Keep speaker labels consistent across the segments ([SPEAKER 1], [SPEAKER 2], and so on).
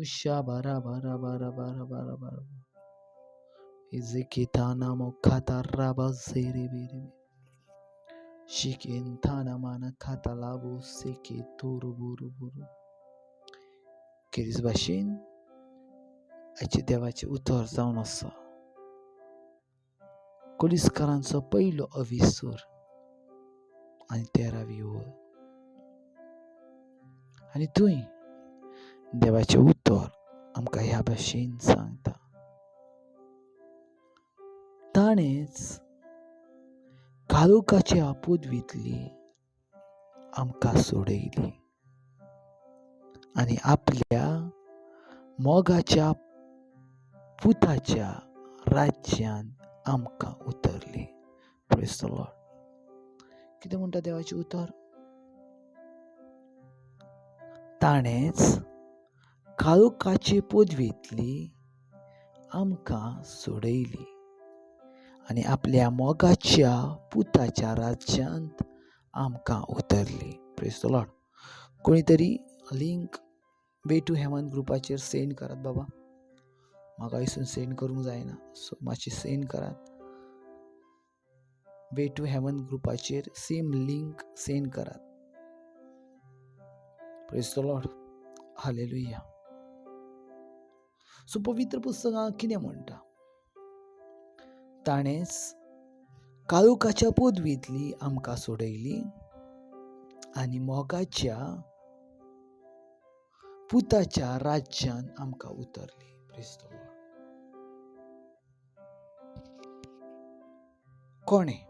[SPEAKER 1] Usha bara bara bara bara bara. Izikitana mokataraba zeribiri. Shikintana mana katalabu siki turu buru buru. खेरीज भाशेन आयचे देवाचें उतर जावन आसा कोलिस्कारांचो पयलो अविसूर आनी 13वी ओळ. आनी थंय देवाचें उतर आमकां ह्या भाशेन सांगता, ताणेंच काळोखाच्या पदवींतली आमकां सोडयली आनी आपल्या मोगाच्या पुताच्या राज्यान आमकां उतरली. Praise the Lord. कितें म्हणटा देवाचें उतर? ताणेंच काळोखाचे पदवींतली आमकां सोडयली आनी आपल्या मोगाच्या पुताच्या राज्यांत आमकां उतरली. Praise the Lord. कोणी तरी लिंक वे टू हेवन ग्रुपाचेर सेंड करात बाबा, म्हाका इसून सेंड करूंक जायना, सो मातशी सेंड करात. वे टू हेवन ग्रुपाचेर सेम लिंक सेंड करात. Praise the Lord. Hallelujah. So पवित्र पुस्तकां कितें म्हणटा? ताणेंच काळोखाच्या पदवींतली आमकां सोडयली आनी मोगाच्या पुताच्या राज्यान आमकां उतरली. Praise the Lord. कोणें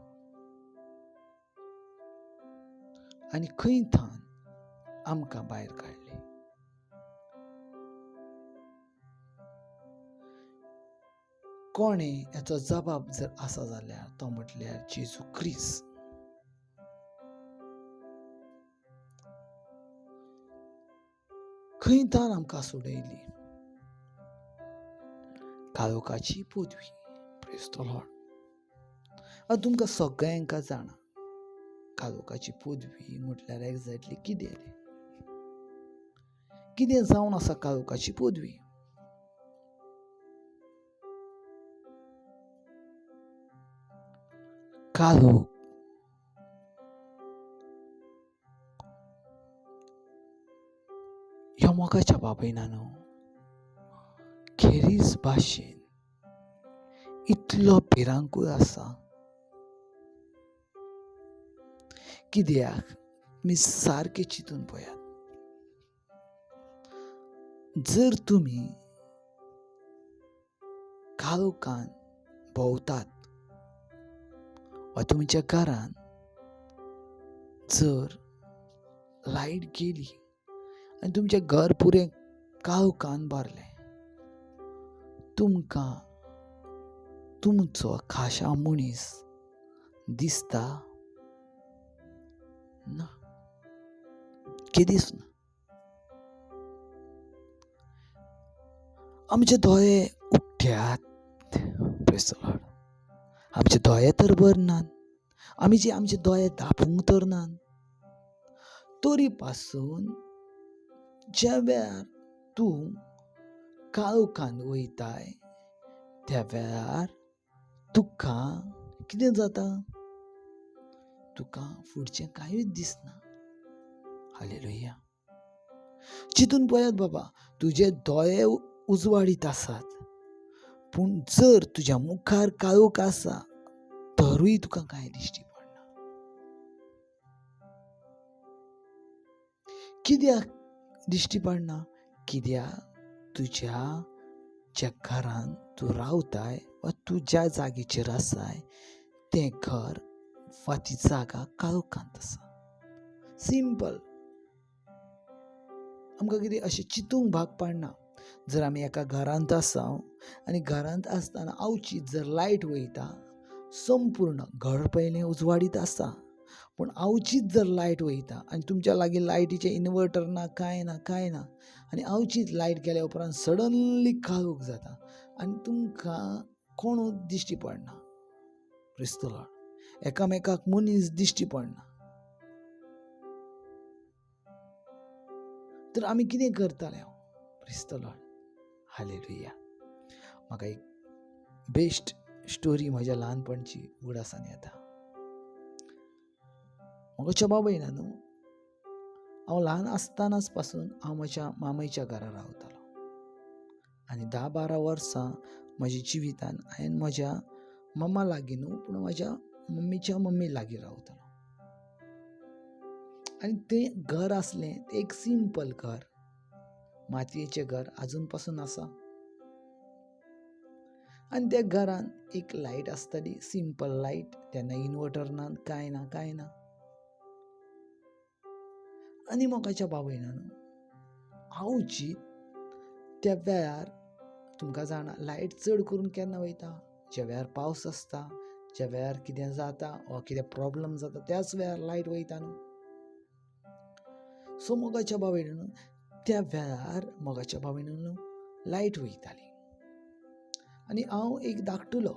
[SPEAKER 1] आनी खंय थावन आमकां भायर काडली? कोणें हाचो जबाब जर आसा जाल्यार तो म्हटल्यार जेजू क्रिस्त. खंय थावन आमकां सोडयली? काळोखाची पदवी. Praise the Lord. आतां तुमकां सगळ्यांक जाणा काळोखाची पदवी म्हटल्यार एग्जॅक्टली कितें, कितें जावन आसा काळोखाची पदवी. काळोख ह्या मोगाच्या बापायन खेरीज भाशेन इतलो भिरांकूळ आसा कित्याक तुमी सारकें चिंतून पळयात. जर तुमी काळोखान भोंवतात वा तुमच्या घरान जर लायट गेली आनी तुमचें घर पुरें काळोखान भरलें, तुमकां तुमचो खाशा मनीस दिसता ना, केदीच ना. आमचे दोळे उक्त्यात, आमचे दोळे तर भरनात, आमी जे आमचे दोळे धांपूंक तर नात, तरी पासून ज्या वेळार तूं काळोखान वयताय त्या वेळार तुका कितें जाता? तुका फुडचें कांयूच दिसना. हालेलुया. चिंतून पळयात बाबा, तुजे दोळे उजवाडीत आसात, पूण जर तुज्या मुखार काळोख आसा तरूय तुका कांय दिश्टी पडना. कित्याक दिश्टी पडना? कित्याक तुज्या ज्या घरान तूं रावताय वा तूं ज्या जागेचेर आसाय तें घर वा ती जागा काळोखांत आसा. सिंपल. आमकां कितें अशें चिंतूंक भाग पडना. जर आमी एका घरांत आसा आनी घरांत आसतना आवची जर लायट वयता, संपूर्ण घर पयलें उजवाडीत आसा, पूण आवचीच जर लायट वयता आनी तुमच्या लागीं लायटीचें इन्वर्टर ना, कांय ना, कांय ना, आनी आवचीच लायट गेल्या उपरांत सडनली काळोख जाता आनी तुमकां कोण दिश्टी पडना. Praise the Lord. एकामेकाक मनीस दिश्टी पडना. तर आमी कितें करताले? Praise the Lord. हालेलुया. म्हाका एक बेस्ट स्टोरी म्हज्या ल्हानपणची उगडासान येता. म्हाका बाबय ना न्हू, हांव ल्हान आसतनाच पासून हांव म्हज्या मामयच्या घरा रावतालो आनी 10-12 वर्सां म्हज्या जिवितान हांवें म्हज्या मम्मा लागीं न्हू पूण म्हज्या मम्मीच्या मम्मी लागीं रावतालो. आनी तें घर आसलें तें एक सिंपल घर, मातयेचें घर आजून पासून आसा. आनी त्या घरान एक लायट आसताली, सिंपल लायट, तेन्ना इन्वर्टर ना, कांय ना कांय ना. आनी मोगाच्या बाबयना न्हू, हांव त्या वेळार तुमकां जाणा लायट चड करून केन्ना वयता, ज्या वेळार पावस आसता, ज्या वेळार कितें जाता वा कितें प्रॉब्लम जाता त्याच वेळार लायट वयता न्हू. सो मोगाच्या बाबयना न्हू, त्या वेळार मोगाच्या बाबयना न्हू लायट वयताली. आनी हांव एक धाकटुलो,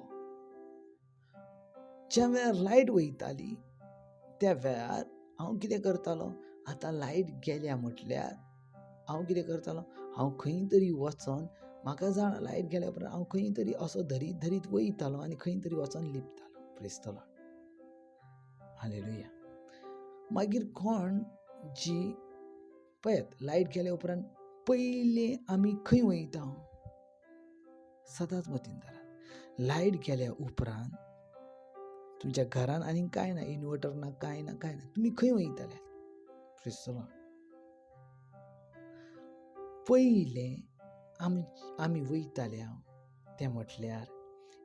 [SPEAKER 1] ज्या वेळार लायट वयताली त्या वेळार हांव कितें करतालो, आतां लायट गेल्या म्हटल्यार हांव कितें करतालो, हांव खंय तरी वचोन, म्हाका जाणा लायट गेल्या उपरांत हांव खंय तरी असो धरीत धरीत वयतालो आनी खंय तरी वचोन लिपतालो. Praise the Lord. हालेलुया. मागीर कोण जी पळयात लायट गेल्या उपरांत पयलीं आमी खंय वयता, सदांच मतीन धरात, लायट गेल्या उपरांत तुमच्या घरान आनी कांय ना, इन्वर्टर ना, कांय ना कांय ना, तुमी खंय वयताले? Praise the Lord. पयलें आमी वयताले तें म्हटल्यार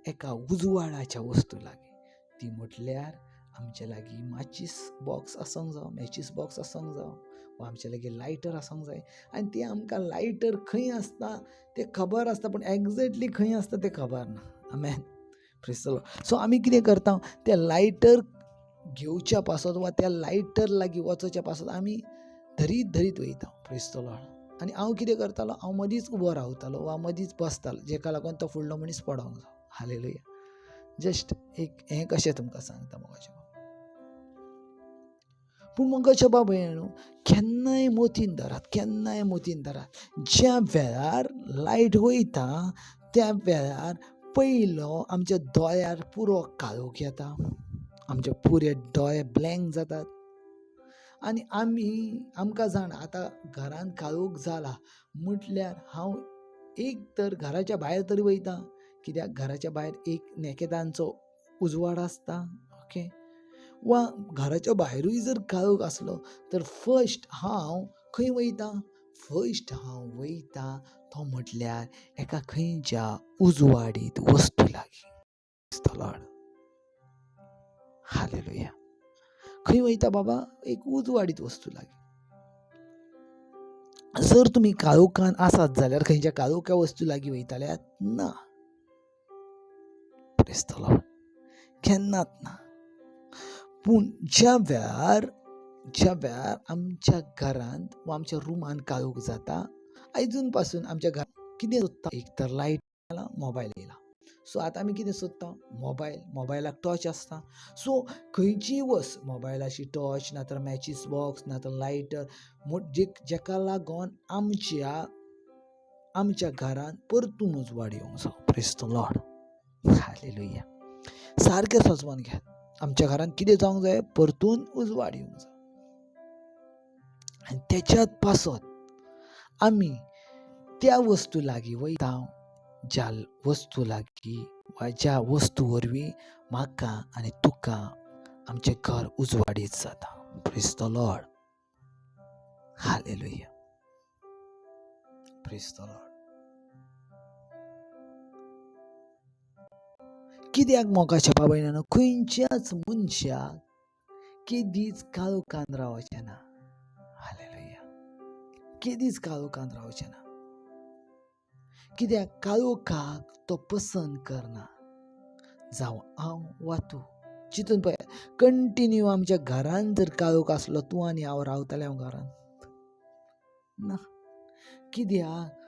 [SPEAKER 1] एका उजवाडाच्या वस्तू लागीं, ती म्हटल्यार आमच्या लागीं माचीस बॉक्स आसूंक जावं, मॅचीस बॉक्स आसूंक जावं, वा आमच्या लागीं लायटर आसूंक जाय. आनी ती आमकां लायटर खंय आसता तें खबर आसता, पूण एग्जॅक्टली खंय आसता तें खबर ना. आमेन. Praise the Lord. सो आमी कितें करता, त्या लायटर घेवच्या पासत वा त्या लायटर लागीं वचोच्या पासत आमी धरीत धरीत वयता. Praise the Lord. आनी हांव कितें करतालो, हांव मदींच उबो रावतालो वा मदींच बसतालो, जेका लागून तो फुडलो मनीस पडोंक जावं. हालेलुया. जस्ट एक हें कशें तुमकां सांगता मोगाचे बाब. पूण मोगाच्या बाबा न्हू, केन्नाय मोतीन धरात, केन्नाय मोतीन धरात, ज्या वेळार लायट वयता त्या वेळार पयलो आमच्या दोळ्यार पुरो काळोख येता, आमचे पुरे दोळे ब्लँक जातात. आनी आमी आमकां जाणा आतां घरान काळोख जाला म्हटल्यार हांव एक तर घराच्या भायर तरी वयता, कित्याक घराच्या भायर एक नेकेदांचो उजवाड आसता, ओके, वा घराच्या भायरूय जर काळोख आसलो तर फर्स्ट हांव खंय वयता, फर्स्ट हांव वयता तो म्हटल्यार एका खंयच्या उजवाडीत वस्तू लागीं. Lord. हालेलुया. खंय वयता बाबा, एक उजवाडीत वस्तू लागीं. जर तुमी काळोखान आसात जाल्यार खंयच्या काळोख्या वस्तू लागीं वयताल्यात ना. Praise the Lord. केन्नाच ना. पूण ज्या वेळार आमच्या घरांत वा आमच्या रुमान काळोख जाता, आयजून पासून आमच्या घरांत कितें सोदता, एक तर लायट आयला, मोबायल येयला. सो आतां आमी कितें सोदता, मोबायल, मोबायलाक टॉर्च आसता. सो खंयचीय वस्त, मोबायलाची टॉर्च ना तर मॅचीस बॉक्स ना तर लायटर, जेका लागून आमच्या घरांत परतून उजवाड येवंक जावं. Praise the Lord. हालेलुया. सारकें सजवान घेयात, आमच्या घरांत कितें जावंक जाय, परतून उजवाड येवंक जाय. आनी तेच्यात पासत आमी त्या वस्तू लागीं वयता ज्या वस्तू लागीं वा ज्या वस्तू वरवीं म्हाका आनी तुका आमचें घर उजवाडीत जाता. Praise the Lord. Hallelujah. Praise the Lord. कित्याक मोगाच्या बाबायन खंयच्याच मनशाक केदीच काळोखान रावचें ना. हालेलुया. केदीच काळोखान रावचें ना. कित्याक काळोखाक तो पसंत करना, जावं हांव वा तूं. चिंतून पळय, कंटिन्यू आमच्या घरान जर काळोख आसलो, तूं आनी हांव रावतालें हांव घरान ना. कित्याक